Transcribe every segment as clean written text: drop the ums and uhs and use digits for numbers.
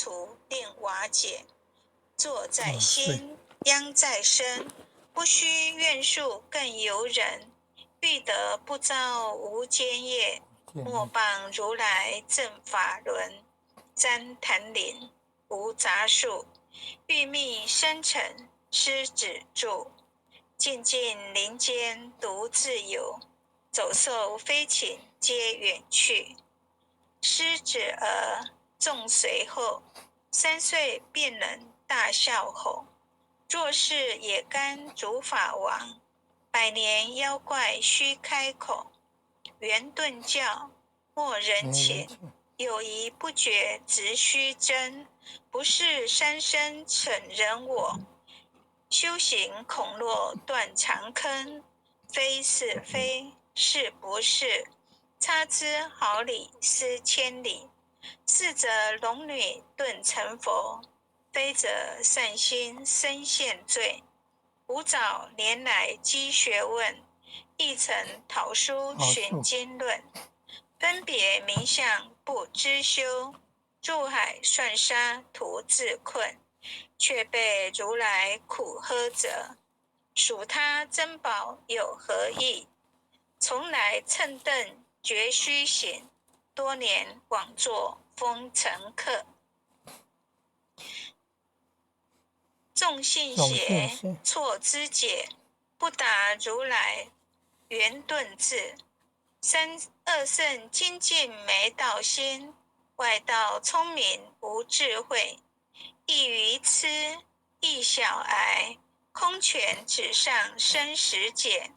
除令瓦解。作在心，殃在身，不须怨恕更尤人。欲得不遭无间业，莫谤如来正法轮。旃檀林无杂树，欲觅声尘师子住。静静林间独自游，走兽飞禽皆远去。师子儿众随后，3岁便能大笑吼。若是野干竺法王，百年妖怪须开口。圆顿教莫人请，有疑不决直须争。不是三身逞人我，修行恐落断肠坑。非是非，是不是？差之毫厘，失千里。是则龙女顿成佛，非则善心身现罪。吾早年来积学问，亦曾讨书寻经论，分别名相不知修，入海算沙徒自困，却被如来苦呵责。数他珍宝有何益？从来蹭蹬绝须行，多年枉作风尘客。众信邪，错知解，不达如来圆顿智。三二圣精进没道心，外道聪明无智慧，一愚痴，一小癌，空拳指上生死茧，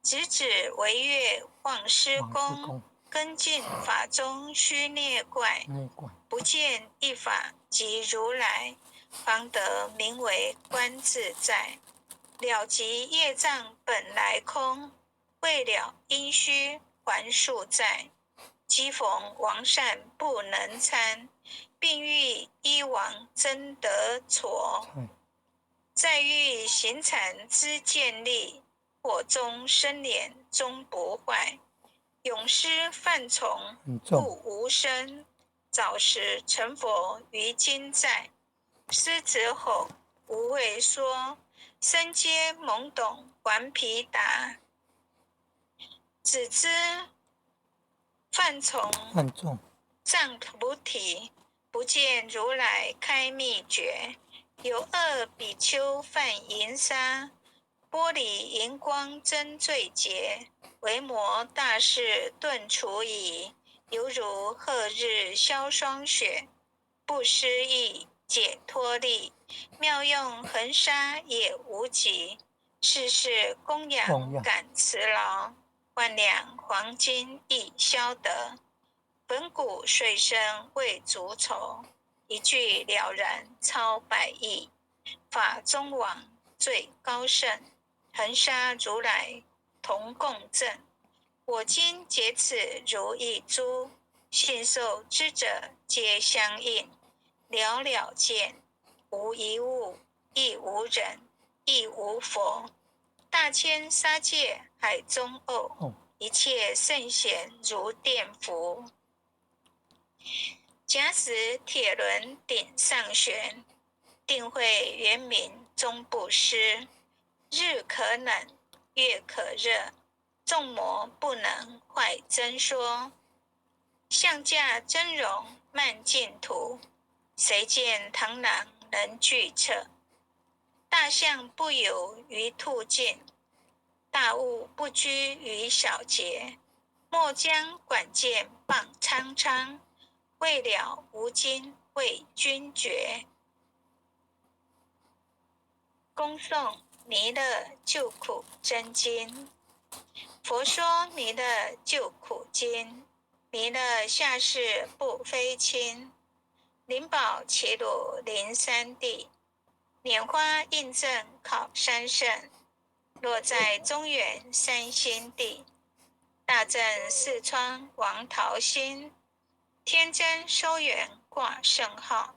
直指为月忘师功，根进法中须孽怪，不见一法即如来，方得名为观自在。了即业障本来空，未了因须还宿债。机逢王善不能参，并欲依王争得挫。再欲行禅之建立，火中生莲终不坏。永失犯从故无生，早时成佛于今在。狮子吼，无畏说，身皆懵懂顽皮达。只知犯从障菩提，不见如来开秘诀。有恶比丘犯淫沙，玻璃荧光真罪劫。维摩大士顿除矣，犹如贺日消霜雪。不思议解脱力，妙用恒沙也无极。世世供养感慈劳，万两黄金亦消得。粉骨碎身为足酬，一句了然超百亿。法中王最高圣，恒沙如来同共证。我今解此如意珠，信受之者皆相应。了了见，无一物，亦无人，亦无佛。大千沙界海中沤，一切圣贤如电浮。假使铁轮顶上悬，定慧圆明终不失。日可冷，月可热，众魔不能坏真说。相驾真容慢净土，谁见螳螂能拒测？大象不游于兔径，大物不拘于小节。莫将管见傍苍苍，未了无今为君绝。恭诵弥勒救苦真经。佛说弥勒救苦经，弥勒下世不非亲。灵宝齐鲁灵山地，拈花印证考三圣，落在中原三星地。大正四川王桃心，天真收圆挂圣号，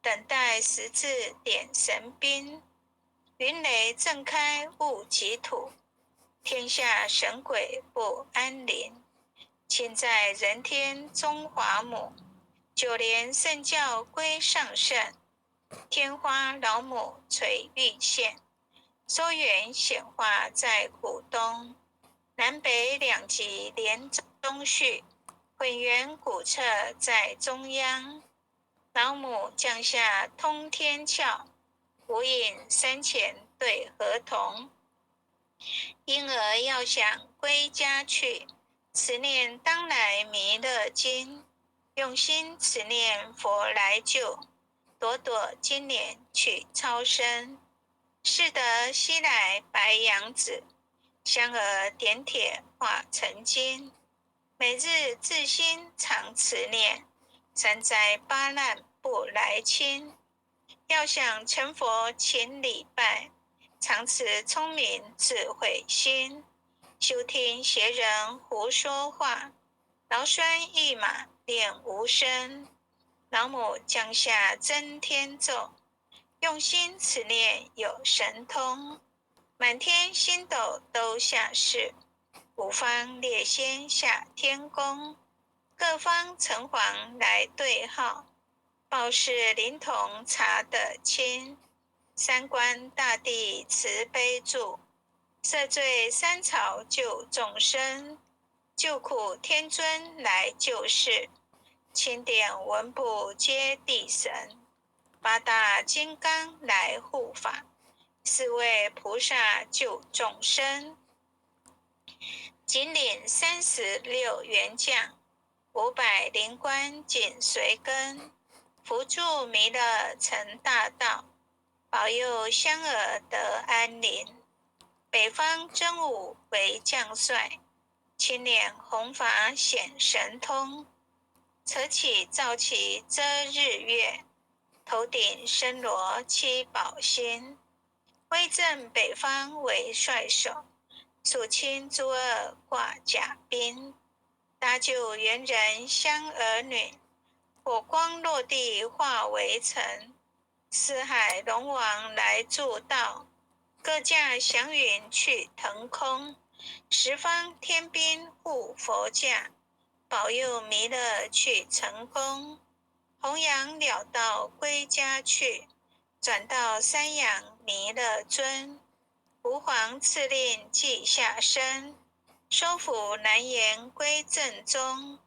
等待十字点神兵，云雷震开悟极土，天下神鬼不安宁。亲在人天中华母。九莲圣教归上圣，天花老母垂玉线，收圆显化在古东，南北两极连中续，混元古刹在中央，老母降下通天窍，无影三前对合同。婴儿要想归家去，持念当来弥勒经，用心持念佛来救，朵朵金莲去超生。是得西来白羊子，香儿点铁化成金。每日自心常持念，三灾八难不来侵。要想成佛，勤礼拜，常持聪明智慧心，休听邪人胡说话。劳栓一马练无声，老母降下真天咒，用心持念有神通，满天星斗都下世，五方列仙下天宫，各方城隍来对号，报事灵童查得清。三官大帝慈悲助，赦罪三朝救众生，救苦天尊来救世，钦点文部揭谛神，八大金刚来护法，四位菩萨救众生，紧领36员将，500灵官紧随跟，扶助弥勒成大道。保佑香儿得安宁。北方真武为将帅，青脸红发显神通，扯起皂旗遮日月，头顶森罗七宝星，威震北方为帅首，肃清诸恶挂甲兵，搭救猿人香儿女，火光落地化为尘。四海龙王来助道，各驾祥云去腾空。十方天兵护佛驾，保佑弥勒去成功。弘扬了道归家去，转到三阳弥勒尊。吾皇敕令记下身，收服难言归正宗。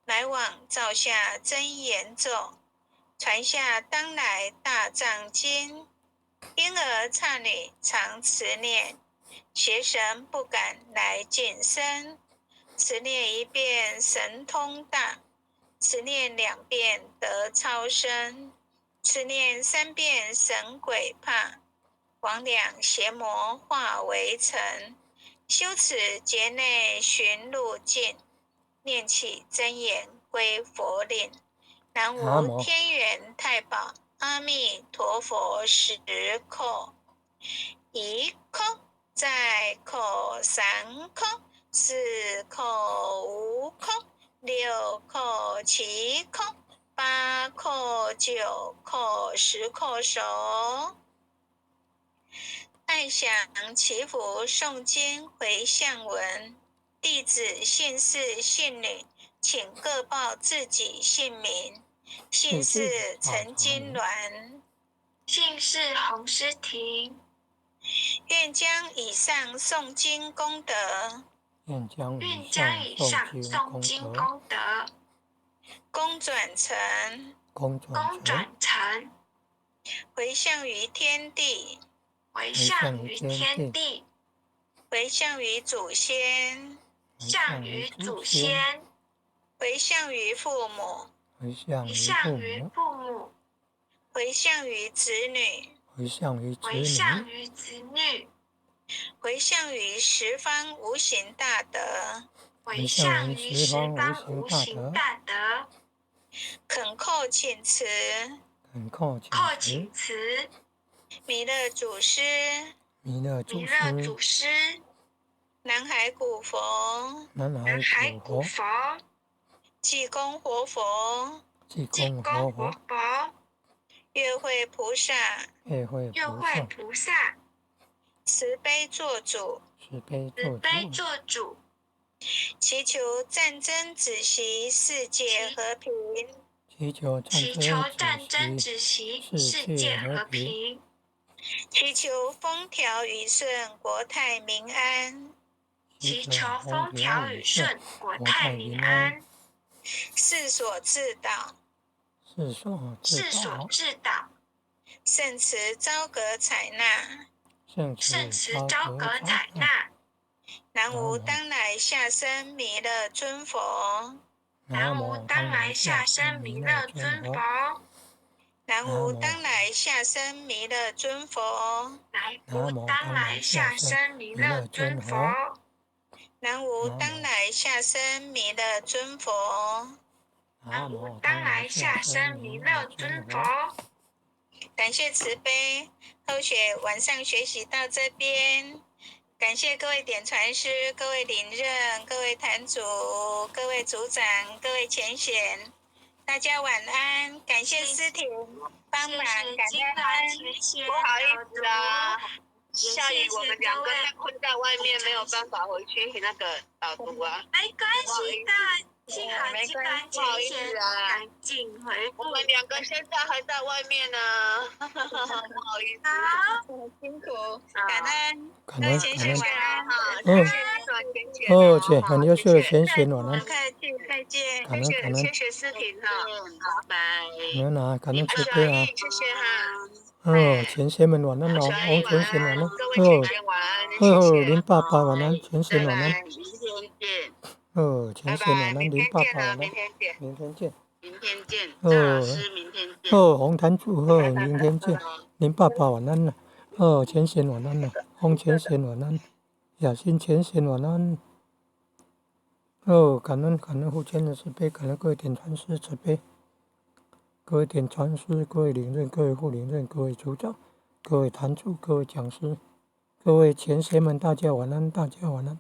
来往造下真言咒。传下当来大藏经，婴儿刹女常持念，邪神不敢来近身。持念一遍神通大，持念两遍得超生，持念三遍神鬼怕，魍魉邪魔化为尘。修此劫内寻路径，念起真言归佛令。南无天元太保阿弥陀佛十叩，一叩，再叩，三叩，四叩，五叩，六叩，七叩，八叩，九叩，十叩首。爱想祈福诵经回向文，弟子姓氏姓女，请各报自己姓名。姓氏陈金銮，姓氏洪诗婷。愿将以上诵经功德，愿将愿将以上诵经功德，功转成，功转成，回向于天地，回向于天地，回向于祖先，向于祖先，回向于父母。回向于父母，回向于子女，回向于回向于子女，回向于十方无形大德，回向于十方无形大德。恳叩请辞，恳叩请辞。弥勒祖师，弥勒祖师，南海古佛，南海古佛。济公活佛，济公活佛，月慧菩萨，月慧菩萨，慈悲作主，慈悲作主，祈求战争止息，世界和平，祈求祈求戰戰爭爭止息，止息，世世界和界和平。平。祈求風調雨順，國泰民安。祈求風調雨順，國泰民安。世所至導，世所至世所導，至導，聖慈昭閣採納。聖聖慈慈昭昭閣閣採納。採納。南無當來下生彌勒尊佛。南無當來下生彌勒尊佛。南無當來下生彌勒尊佛。南無當來下生彌勒尊佛。南無當來下生彌勒尊佛。南無當來下生彌勒尊佛。感謝慈悲，後學晚上學習到這邊，感謝各位點傳師、各位領任、各位壇主、各位組長、各位前賢，大家晚安。感謝思婷幫忙，感恩。不好意思啊，下雨我們兩個在困在外面，沒有辦法回去那個導讀啊。沒關係的，幸好金蘭不好意前賢思啊，趕緊回我復。們兩個現在還在外面呢，不好意思。好，辛苦，感恩，感恩各位前感恩賢晚安。嗯謝謝金蘭前賢哦，姐，很優秀的前賢晚安，不客氣，再見。感恩感恩謝謝思婷哈，拜拜。感恩啊，感恩慈小悲啊麗，謝謝哈。哦，前賢們晚安哦，小王麗前賢晚安，各位哦前賢晚安，哦，謝謝林爸爸晚安，前賢晚安，明天見，哦，前拜拜，賢晚安，明林爸天見啊，爸晚安明，天見。明天見。明天見，鄭老師，明天見。哦，紅壇主，哦，明天見，林爸爸晚安啦，哦，前賢晚安啦，洪前賢晚安，雅欣前賢晚安。哦，感恩感恩父親的慈悲，感恩各位點傳師慈悲，各位點傳師、各位領任、各位副領任、各位組長、各位壇主、各位講師、各位前賢們，大家晚安，大家晚安。